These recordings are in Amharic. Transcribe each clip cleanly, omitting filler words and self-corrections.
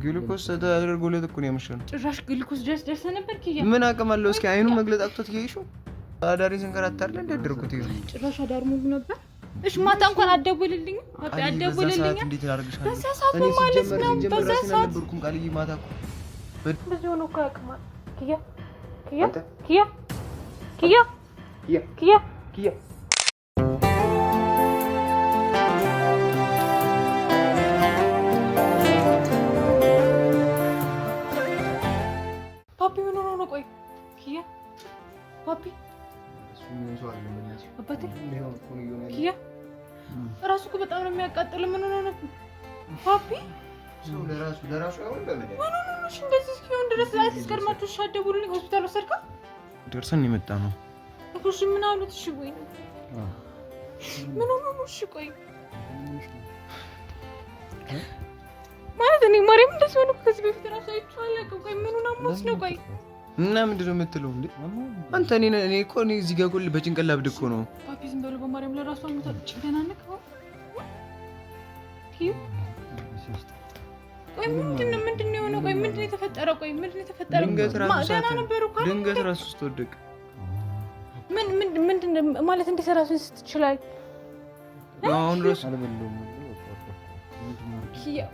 ግሉኮስ ተደርጎለት እኮ ነው ያመሸነው። ጭራሽ ግሉኮስ ድረስ ደርሰህ ነበር ኪያ? ምን አቅም አለው? እስኪ አይኑን መግለጥ አቅቶት እያየሽው አዳሪ ስንከራተት አይደል እንደ አደርኩት ይሁን። ጭራሽ አዳር ሙሉ ነበር። እሺ ማታ እንኳን አትደውልልኝም? ፓፒ አትደውልልኝም? እንዴት ላደርግሻለሁ? በዛ ሰዓት ነው ማለት ነው። በዛ ሰዓት አልነበርኩም ቃልዬ። ማታ እኮ ብዙ ሆኖ እኮ ያቅማል። ኪያ ኪያ ኪያ ኪያ ኪያ ኪያ ፓፒ ምን ሆኖ ነው? ቆይ ኪያ ፓፒ አባቴ ኪያ እራሱ እኮ በጣም ነው የሚያቃጥል። ምን ሆኖ ነው ፓፒ? ለራሱ ለራሱ ምን ሆኖ ነው? እሺ እንደዚህ እስኪሆን ድረስ at least ቀድማችሁ እሺ አትደውሉልኝ። ሆስፒታል ወሰድከው? ደርሰን የመጣ ነው እኮ። እሺ ምን አሉት? እሺ ወይ ምን ሆኖ ነው? እሺ ቆይ ማለት እኔ ማርያም እንደዚህ ሆኖ ከዚህ በፊት እራሱ አይቼው አላውቅም። ቆይ ምን ሆኖ አሞት ነው? ቆይ እና ምንድን ነው የምትለው እንዴ አንተ? እኔ እኔ እኮ እኔ እዚህ ጋር እኮ በጭንቀት ላብድ እኮ ነው። ፓፒ ዝም በለው በማርያም፣ ለራሱ አሞታል። ደህና ነህ? ቆይ ምንድን ነው ምንድን ነው የሆነው? ቆይ ምንድን ነው የተፈጠረው? ቆይ ምንድን ነው የተፈጠረው? ድንገት ራሱ ደህና ነበር እኮ። ድንገት ራሱ ስትወድቅ ምን ምን ምንድን ነው ማለት እንዴት ራሱን ስትችላል? አሁን ራሱ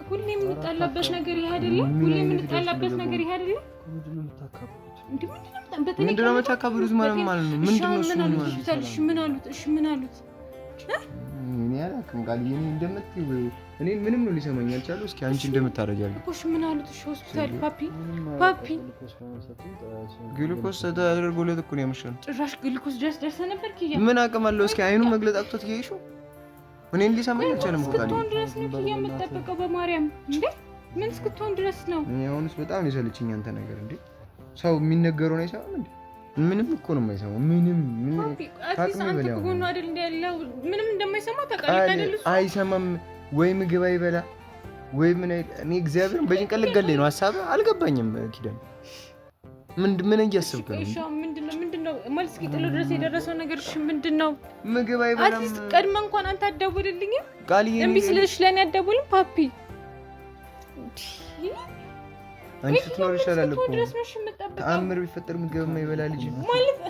ሁሌ የምንጣላበት ነገር ይሄ አይደለም? ሁሌ የምንጣላበት ነገር ይሄ አይደለም? ምንድን ነው የምታካብዱት? ማለት ማለት ነው ምንድን ነው እሱ? እሺ ምን አሉት? እሺ ምን አሉት? እኔ አላውቅም ቃልዬ፣ እኔ እንደምትይው እኔ ምንም ነው ሊሰማኝ አልቻለው። እስኪ አንቺ እንደምታረጊ አድርጊ እኮ። እሺ ምን አሉት? እሺ ሆስፒታል ፓፒ ፓፒ ግሉኮስ ተደርጎለት እኮ ነው ያመሸነው። ጭራሽ ግሉኮስ ድረስ ደርሰህ ነበር ኪያ? ምን አቅም አለው? እስኪ አይኑን መግለጥ አቅቶት እያየሽው እኔን ሊሰማኝ አልቻለም እኮ ቃልዬ። እስክትሆን ድረስ ነው ኪያ የምትጠብቀው? በማርያም እንዴ ምን እስክትሆን ድረስ ነው? እኔ አሁንስ በጣም የሰለችኝ አንተ ነገር እንዴ። ሰው የሚነገረውን አይሰማም እንዴ? ምንም እኮ ነው የማይሰማው። ምንም at least አንተ ከጎኑ አይደል እንደ ያለው ምንም እንደማይሰማ ታውቃለህ አይደል? እሱ አይሰማም ወይ ምግብ አይበላ ወይ ምን አይል። እኔ እግዚአብሔርን በጭንቀት ልገለኝ ነው ሀሳብ አልገባኝም። ኪዳን ምን ምን እያሰብክ ነው? እሺ ምንድነው ምንድነው ማለት እስኪጥለው ድረስ የደረሰው ነገር እሺ ምንድነው? ምግብ አይበላም። at least ቀድመህ እንኳን አንተ አትደውልልኝም? ቃልዬ እምቢ ስልሽ ለእኔ አትደውልም? ፓፒ አንቺ ስትኖር ይሻላል እኮ ድረስ ነው የምጠብቀው። ተአምር ቢፈጠር ምግብ የማይበላ ልጅ ማለት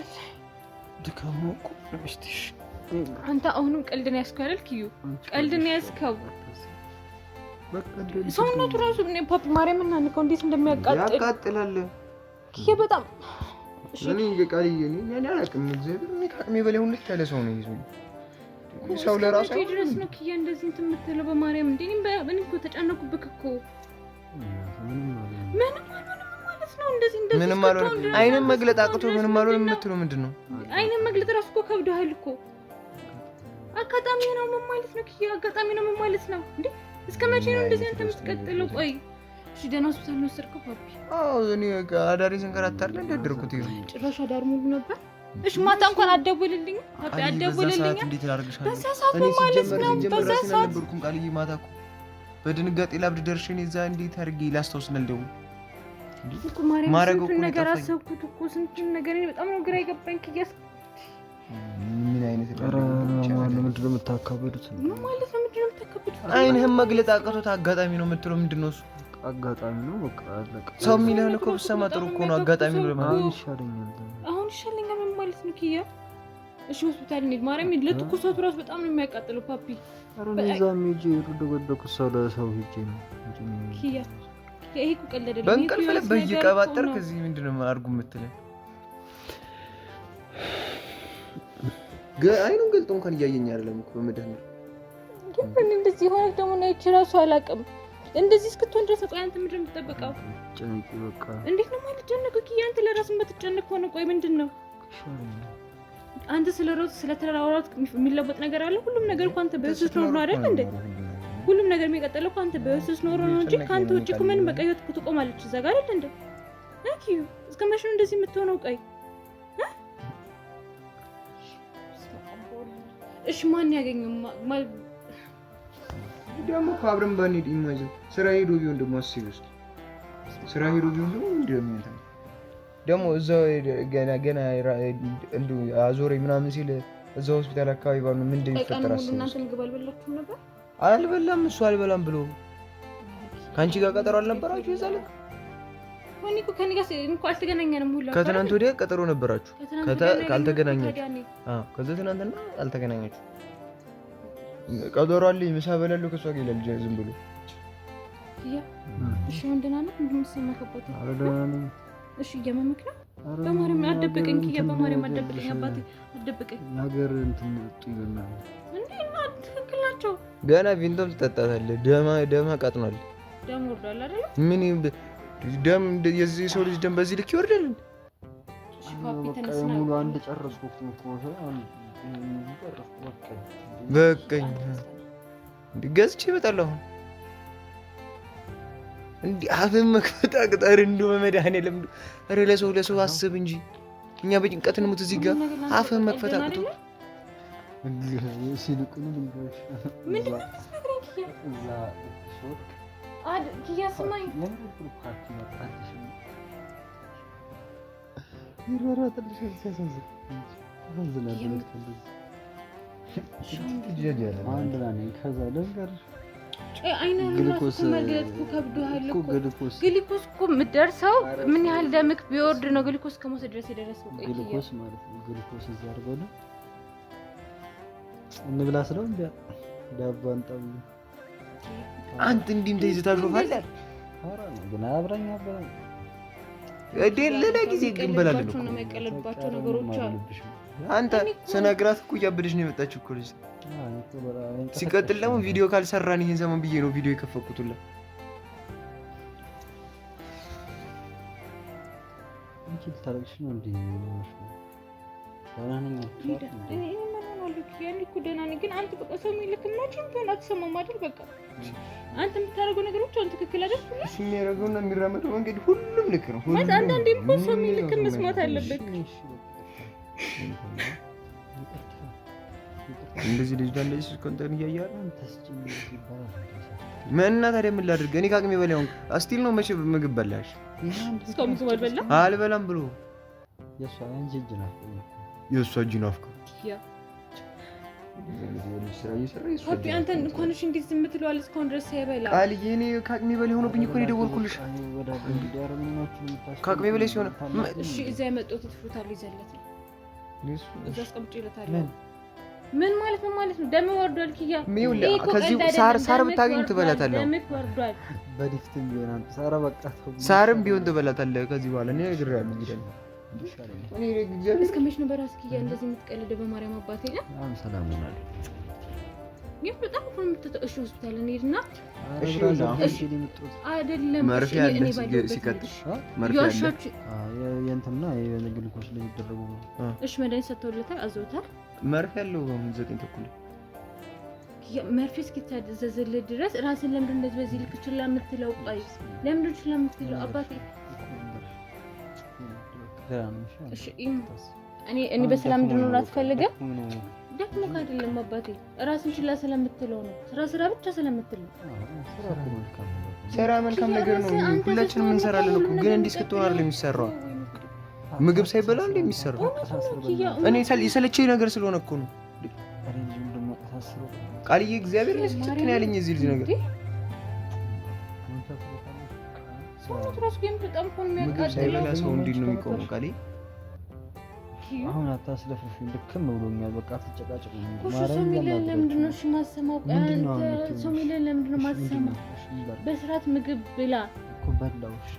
ድካሙ እኮ ሚስትሽ። አንተ አሁንም ቀልድ ነው ያዝከው አይደል? ኪዩ ቀልድ ነው ያዝከው። ሰውነቱ ራሱ እኔ ፓፒ ማርያም እና ንከው እንዴት እንደሚያቃጥል ያቃጥላል። ኪያ በጣም እኔ ቃልዬ እኔ አላውቅም። እግዚአብሔር እኔ ከአቅሜ በላይ ሁለት ያለ ሰው ነው ይዞኝ ሰው ለራሱ ድረስ ነው ኪያ እንደዚህ እንትን የምትለው በማርያም እንዴ። እኔ እኮ ተጨነኩብክ እኮ። ምንም አልሆንም ማለት ነው። እንደዚህ እንደዚህ ምንም አልሆንም። አይንን መግለጥ አቅቶ ምንም አልሆንም የምትለው ምንድን ነው? አይንን መግለጥ ራሱ እኮ ከብዶሃል እኮ። አጋጣሚ ነው ምን ማለት ነው ኪያ? አጋጣሚ ነው ምን ማለት ነው እንዴ? እስከ መቼ ነው እንደዚህ አንተ የምትቀጥለው? ቆይ እሺ ደህና ሆስፒታል ነው ወሰድከው ፓፒ? አዎ እኔ አዳሪ ስንከራተት አይደል እንደ አደርኩት ይሁን። ጭራሽ አዳር ሙሉ ነበር። እሺ ማታ እንኳን አትደውልልኝም? ፓፒ አትደውልልኝም? እንዴት ላደርግሻለሁ? በዛ ሰዓት ነው ማለት ነው። በዛ ሰዓት አልነበርኩም ቃልዬ። ማታ እኮ በድንጋጤ ላብድ ደርሼ እኔ እዛ እንዴት አድርጌ ላስታውስ ነው ልደውል እኮ ማርያም፣ ስንቱን ነገር አሰብኩት እኮ ስንቱን ነገር። እኔ በጣም ነው ግራ የገባኝ ኪያስ። ምን አይነት ምንድን ነው የምታካብዱት? ምን ማለት ነው? ምንድን ነው የምታካብዱት? አይንህን መግለጥ አቅቶት አጋጣሚ ነው የምትለው ምንድን ነው እሱ? አጋጣሚ ነው በቃ አለቀ። ሰው የሚልህን እኮ ብትሰማ ጥሩ እኮ ነው። አጋጣሚ ነው ለማለት አሁን ይሻለኛል። አሁን ይሻለኛል ምን ማለት ነው ኪያ? እሺ ሆስፒታል እንሂድ ማርያም። ለትኩሳቱ እራሱ በጣም ነው የሚያቃጥለው ፓፒ። ኧረ እኔ እዛም ሂጅ ወደኩት ሰው ለሰው ሂጅ ነው ኪያ። ይሄ እኮ ቀልድ አይደለም። በእንቅልፍ ልብህ እየቀባጠርክ እዚህ ምንድን ነው አድርጉ የምትለን? አይኑን ገልጦ እንኳን እያየኝ አይደለም እኮ በመድኃኒዓለም። ግን እንደዚህ የሆነ ደግሞ ነው አይቼ እራሱ አላውቅም። እንደዚህ እስክትሆን ድረስ ቆይ አንተ ምንድን ነው የምትጠብቀው? ጨነቂ በቃ። እንዴት ነው የማልጨነቀው ኪያ? አንተ ለራስህ የምትጨነቅ ከሆነ ቆይ ምንድን ነው አንተ ስለሮጥ ስለተራራጥ የሚለወጥ ነገር አለ? ሁሉም ነገር እኮ አንተ በህይወት ስትኖር ነው አይደል እንዴ? ሁሉም ነገር የሚቀጥለው እኮ አንተ በህይወት ስትኖር ነው እንጂ ከአንተ ውጭ እኮ ምንም በቃ ህይወት እኮ ትቆማለች እዛ ጋር አይደል እንዴ? ኪዩ እስከ መቼ ነው እንደዚህ የምትሆነው? ቆይ እሺ ማን ያገኘው? ደግሞ እኮ አብረን ባንሄድ imagine ስራ ሄዶ ቢሆን ደግሞ አስቢ እስኪ። ስራ ሄዶ ቢሆን ደግሞ ምንድን ነው የሚሆነው? ደግሞ እዛው ገና ገና እንዲሁ አዞረኝ ምናምን ሲል እዛው ሆስፒታል አካባቢ ባሉ ምን እንደሚፈጠር አስቢ። እናንተ ምግብ አልበላችሁም ነበር? አልበላም፣ እሱ አልበላም ብሎ ከአንቺ ጋር ቀጠሮ አልነበራችሁ? የዛ ዕለት አልተገናኘንም። ከትናንት ወዲያ ቀጠሮ ነበራችሁ፣ ካልተገናኛችሁ። አዎ ከዛ ትናንትና አልተገናኛችሁ። ቀጠሮ አለኝ ምሳ በላለሁ ከእሷ ጋር ይላል ዝም ብሎ። እሺ ደህና ነህ? ምንድን ነው የሚሰማህ? እሺ እያመመክ ነው? በማርያም አትደብቀኝ ኪያ፣ በማርያም አትደብቀኝ አባቴ፣ አትደብቀኝ። ሀገር እንትን ይበናል እንዴ? እና ትክክል ናቸው። ገና ቪንቶም ትጠጣታለህ። ደማ ቀጥኗል። ደም ወርዷል አይደል? ምን ደም የዚህ ሰው ልጅ ደም በዚህ ልክ ይወርዳል? ሙሉ አንድ ጨረስኩ እኮ በቃኝ። ገዝቼ እመጣለሁ አሁን። እንዲህ አፍን መክፈት አቅጣሪ እንደው በመድኃኒዓለም ኧረ ለሰው ለሰው አስብ እንጂ እኛ በጭንቀት እንሙት። እዚህ ጋር አፍን መክፈት አቅቶ ግሉኮስ እኮ የምትደርሰው ምን ያህል ደምክ ቢወርድ ነው ግሉኮስ ከመውሰድ ድረስ የደረሰው? ግሉኮስ ማለት ነው። ግሉኮስ እዛ አድርገው ነው እንብላ ስለው እንደ ዳቦ አንጠብ። አንተ እንዲህም ተይዘህ ታሾፋለህ። ግን አብረኝ አበላ ሌላ ጊዜ እንበላለን እኮ የማይቀለድባቸው ነገሮች አሉ። አንተ ስነግራት እኮ እያበደች ነው የመጣችው እኮ ልጅ። ሲቀጥል ደግሞ ቪዲዮ ካልሰራን ይሄን ዘመን ብዬ ነው ቪዲዮ የከፈኩት ሁላ። ደህና ነኝ፣ ግን አንተ በቃ ሰው የሚልክ መቼም ቢሆን አትሰማም አይደል? በቃ አንተ የምታደርገው ነገሮች አሁን ትክክል አይደል? እሱ የሚያደርገውና የሚራመደው መንገድ ሁሉም ልክ ነው። ማለት አንዳንዴም እኮ ሰው የሚልክ መስማት አለበት። እንደዚህ ልጅ ጋር እንደዚህ ኮንተን እያየህ ምን እና ታዲያ ምን ላድርግ? እኔ ከአቅሜ በላይ ሆንኩ። still ነው መቼ ምግብ በላሽ? እስካሁን ምግብ አልበላም አልበላም ብሎ የእሷ እጅ ናፍቀው ፓፒ አንተን እንኳን እሺ እንዴት ዝም ትለዋለህ? እስካሁን ድረስ ሳይበላ ቃልዬ፣ እኔ ከአቅሜ በላይ ሆኖብኝ እኮ ነው የደወልኩልሽ። ከአቅሜ በላይ ሲሆን እሺ፣ እዛ የመጣሁት ትፍሩታል ይዘለት ነው እዛ አስቀምጬለታለሁ። ምን ማለት ነው ማለት ነው? ደም ወርዷል ኪያ። ከዚህ ሳር ብታገኝ ትበላታለህ። ደምክ ወርዷል። በሊፍትም ቢሆን አንተ ሳራ በቃ ሳርም ቢሆን ትበላታለህ። ከዚህ በኋላ እኔ እነግርሃለሁ። እስከ መች ነው በራስህ ኪያ እንደዚህ የምትቀልደው? በማርያም አባቴ ሰላም ሆናለሁ። ግን በጣም እኮ ነው የምትተው። እሺ ሆስፒታል እንሂድና እሺ አይደለም መርፌ አለ ሲቀጥል መርፌ አለ የእንትና የግሉኮስ ላይ የሚደረጉ እሺ መድኃኒት ሰጥተውለታል፣ አዘውታል። መርፌ አለው አሁን 9:30 መርፌ እስኪታዘዝልህ ድረስ ራስን ለምንድን እንደዚህ በዚህ ልክ ችላ የምትለው? ቆይ ለምንድን ችላ የምትለው አባቴ? እሺ እኔ በሰላም እንድኖር አትፈልግም? ደክሞህ አይደለም አባቴ፣ ራስን ችላ ስለምትለው ነው። ስራ ስራ ብቻ ስለምትል ነው። ስራ መልካም ነገር ነው፣ ሁላችንም እንሰራለን እኮ። ግን እንዲህ እስክትሆን አይደለም የሚሰራው። ምግብ ሳይበላ እንደ የሚሰራው እኔ የሰለቸኝ ነገር ስለሆነ እኮ ነው። ቃልዬ እግዚአብሔር ስልችት ነው ያለኝ የዚህ ልጅ ነገር። ምግብ ሳይበላ ሰው እንዴት ነው የሚቆመው? ቃልዬ አሁን አታስለፍልፊኝ፣ ልክም ብሎኛል። በቃ አትጨቃጨቁ። ሰው የሚልህን ለምንድን ነው እሺ የማትሰማው? ሰው የሚልህን ለምንድን ነው የማትሰማው? በስርዓት ምግብ ብላ እኮ በላሁ። እሺ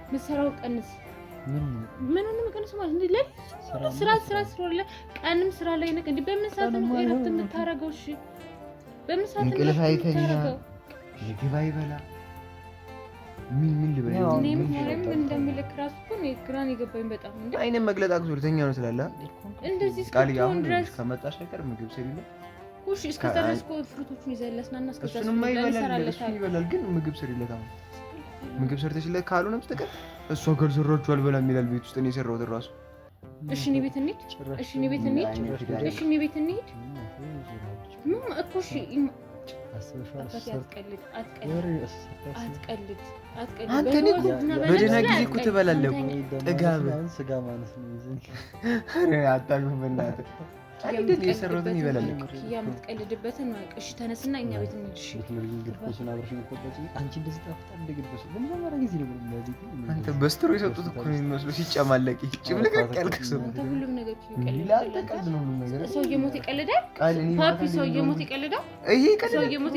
የምትሰራው ቀንስ። ምኑን ቀንስ ማለት እንዴ? ለሊት ስራ ስራ ስራ፣ ቀንም ስራ ላይ ነህ እንዴ? በምን ሰዓት ነው እረፍት የምታደርገው? እሺ በምን ሰዓት ነው እንቅልፍ አይተኛ፣ ምግብ አይበላ ምን ምን ልበል? እኔም ምን እንደምልክ እራሱ እኮ ነው ግራ ነው የገባኝ በጣም። እንዴ አይኔን መግለጥ አቅቶኝ ልተኛ ነው ስላለ እንደዚህ እስክትሆን ድረስ ከመጣሽ አይቀር ምግብ ስሪለት። እሺ እስከዛ ድረስ እኮ fruit ኦቹን ይዘህለት ና እና እስከዛ እሱንማ ይበላል፣ ይበላል። ግን ምግብ ስሪለት አሁን ምግብ ሰርተሽለት ካልሆነ በስተቀር እሷ ካልሰራችሁ አልበላም ይላል። ቤት ውስጥ እኔ የሰራሁት እራሱ። እሺ እኔ ቤት እንሂድ። እሺ እኔ ቤት እንሂድ። እሺ እኔ ቤት እንሂድ። ምን እኮ እሺ አንተ እኔ እኮ በደህና ጊዜ እኮ ትበላለህ እኮ ጥጋብ። ስጋ ማለት ነው። አታግብ በእናትህ። የሰራሁትን ይበላል። የምትቀልድበትን እሺ፣ ተነስና እኛ ቤት እንሂድ። እሺ፣ አንተ በስትሮ የሰጡት እኮ ነው የሚመስለው ሲጨማለቅ ጭምልቅልቅ ያልክ ሰው። ሁሉም ነገር ሰው እየሞተ ይቀልዳል። ፓፒ ሰው እየሞተ ይቀልዳል። ይሄ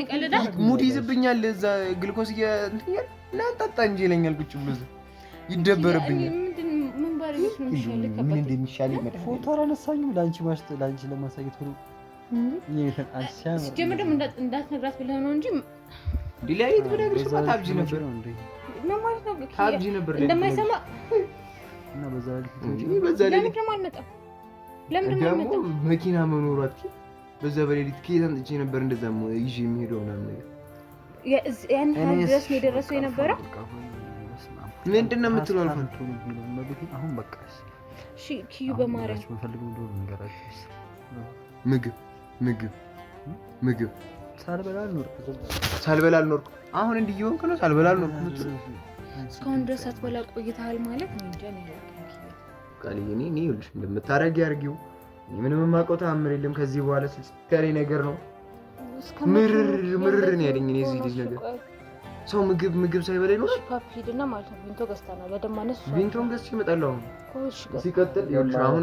ይቀልዳል። mood ይዝብኛል። እዛ ግልኮስ እንትን እያለ ና እንጂ ይለኛል። ቁጭ ብሎ እዛ ይደበርብኛል። ምን እንደሚሻል ፎቶ አላነሳኝም። ለአንቺ ለአንቺ ለማሳየት ብሎ ሲጀምር ደግሞ እንዳትነግራት ብለህ ነው እንጂ ዲላይት ብነግርሽማ ታብጂ ነበር። ምን ማለት ነው? ታብጂ ነበር እንደማይሰማ እና በዛ ለምንድን ነው የማልመጣው? ለምንድን ነው ደግሞ መኪና መኖሯት በዛ በሌሊት ከየት አምጥቼ ነበር እንደዛ ይዤ የሚሄደው ምናምን ነገር ያን ያህል ድረስ ነው የደረሰው የነበረው። ምንድን ነው የምትለው? አልፎ አሁን በቃ እሺ፣ ኪዩ በማርያም ምግብ ምግብ ምግብ ሳልበላ አልኖርኩም፣ ሳልበላ አልኖርኩም። አሁን እንዲህ እየሆንክ ነው። ሳልበላ አልኖርኩም። እስካሁን ድረስ ሳትበላ ቆይተሃል ማለት ነው። እንጃ ነው ቃልዬ፣ እኔ ይኸውልሽ እንደምታረጊ አድርጊው። ምንም የማውቀው ተአምር የለም። ከዚህ በኋላ ስልችት ያለኝ ነገር ነው። ምርር ምርር ነው ያለኝ እኔ እዚህ ልጅ ነገር ሰው ምግብ ምግብ ሳይበላ ይኖራል። ፓፒ ሂድና ማለት ነው ቪንቶ ገዝተናል። ለደማነስ ቪንቶን ገዝቼ እመጣለሁ። አሁን ሲቀጥል ይኸውልሽ፣ አሁን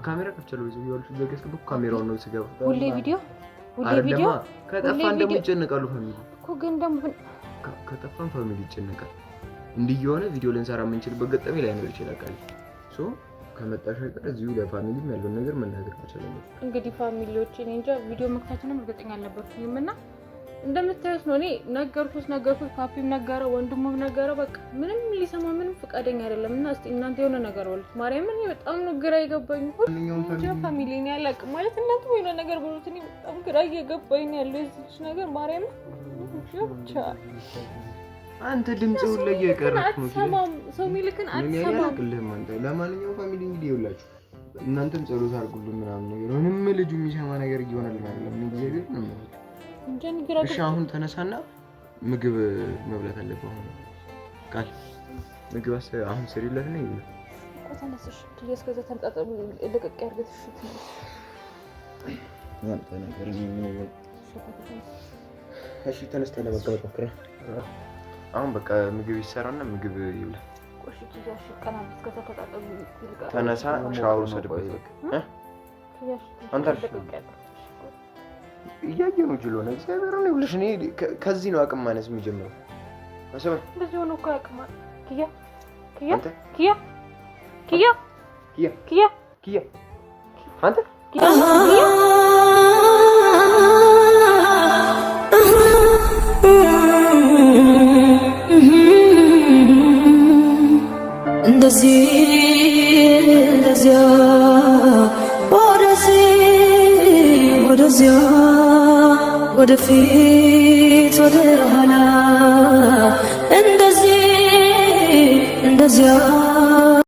ካሜራ ከፍቻለሁ። ይኸውልሽ እዛ ገዝቼ ካሜራውን ነው ስገባ ሁሌ ቪዲዮ ሁሌ ቪዲዮ ከጠፋን ደግሞ ይጨነቃሉ family እኮ ግን ደግሞ ከጠፋን family ይጨነቃል። እንዲህ የሆነ ቪዲዮ ልንሰራ የምንችልበት ገጠመኝ ላይኖር ይችላል። ቃል so ከመጣሽ አይቀር እዚሁ ለ family ም ያለውን ነገር መናገር መቻል እንግዲህ family ዎች እኔ እንጃ ቪዲዮ መክፈቱንም እርግጠኛ አልነበርኩኝም እና እንደምታዩት ነው። እኔ ነገርኩት ነገርኩት፣ ፓፒም ነገረው፣ ወንድሙም ነገረው። በቃ ምንም ሊሰማ ምንም ፈቃደኛ አይደለም። እና እስቲ እናንተ የሆነ ነገር በሉት። ማርያምን እኔ በጣም ነው ግራ የገባኝ። ሁሉ family እኔ አላውቅም ማለት እናንተ የሆነ ነገር በሉት። እኔ በጣም ግራ እየገባኝ ነው ያለው የዚች ነገር ማርያምን ብቻ። አንተ ድምጽ ሁላ እየቀረክ ነው። አትሰማም፣ ሰው ሚልክን አትሰማም። ለማንኛውም family እንግዲህ ይኸውላችሁ እናንተም ጸሎት አድርጉልን ምናምን ነገር ምንም ልጁ የሚሰማ ነገር እየሆነልን አይደለም። እግዚአብሔር ነው። እሺ አሁን ተነሳና ምግብ መብላት አለብህ። አሁን ቃል ምግብ አሁን ስሪለት ነው ይብላ እኮ ተነስሽ። እስከዛ ተንጣጠሉ ለቀቅ ያድርገት። እሺ ተነስተህ ለመቀመጥ ሞክር። አሁን በቃ ምግብ ይሰራና ምግብ ይብላ። ተነሳ፣ ሻወር ውሰድበት። በቃ አንተ እያየ ነው ጅሎ ነው እግዚአብሔር ነው ይኸውልሽ፣ እኔ ከዚህ ነው አቅም ማነስ የሚጀምረው። እንደዚህ ሆኖ እኮ አቅም ኪያ ኪያ ኪያ ኪያ ኪያ ኪያ ኪያ አንተ እንደዚህ እንደዚያ ወደዚህ ወደዚያ ወደፊት ወደ ኋላ።